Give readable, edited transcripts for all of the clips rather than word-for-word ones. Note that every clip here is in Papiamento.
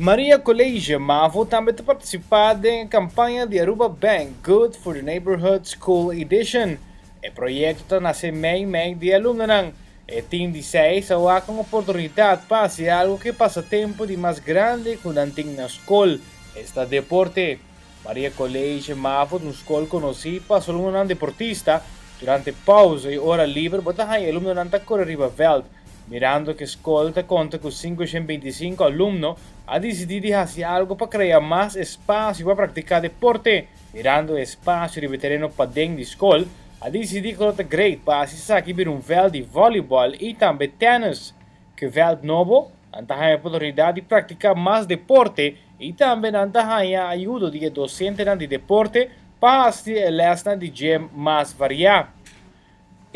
Maria College Mavo tambe ta participa den e campaña di Aruba Bank Good for the Neighborhood School Edition. E proyecto ta nace mei mei di alumnonan. E team di seis a wak un oportunidad pa haci algo cu e pasatempo di mas grandi cu nan tin na scol, esta deporte. Maria College Mavo ta un scol conoci pa su alumnonan deportista. Durante pausa y ora liber bo ta haya e alumnonan ta core riba veld. Mirando cu e scol ta conta cu 525 alumno, a dicidi di haci algo pa crea mas espacio pa practica deporte. Mirando e espacio riba e tereno paden di scol, a dicidi cu lo ta great pa haci esaki bira un veld di volleyball y tambe tennis. Cu e veld nobo, nan ta haya oportunidad di practica mas deporte y tambe nan ta haya ayudo di e docentenan di deporte pa haci e lesnan di gym mas varia.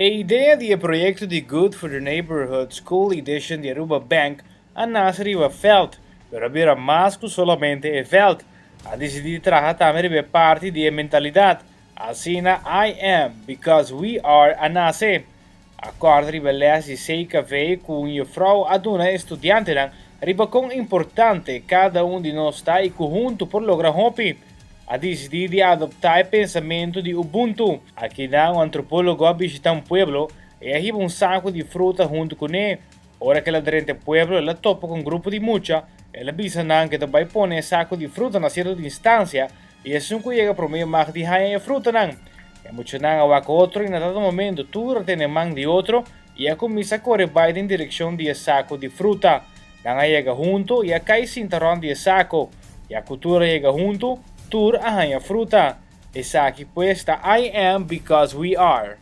E idea di e proyecto di Good for the Neighborhood School Edition di Aruba Bank a nace riba veld, pero a bira mas cu solamente e veld. A dicidi di traha tambe riba e parti di e mentalidad. Asina I am because we are a nace. A corda riba les di CKV cu un juffrouw a duna e studiantenan riba con importante cada un di nos ta y cu hunto por logra hopi. A dicidi di adopta e pensamento di Ubuntu. Akinan un antropologo a bishita un pueblo y a hiba un saco di fruta hunto cune. Ora cu el a drenta e pueblo el a topa cu un grupo di mucha. El a bisa nan cu e ta bay pone e saco di fruta na cierto distancia y esun cu yega prome mag di haya e frutanan. E muchanan a wak otro y na dado momento tur a tene man di otro y a cuminsa core bay den direccion di e saco di fruta. Nan a yega hunto y a cay sinta rond di e saco. Ya cu tur a yega hunto, tur a haya fruta. Esaki pues ta I am because we are.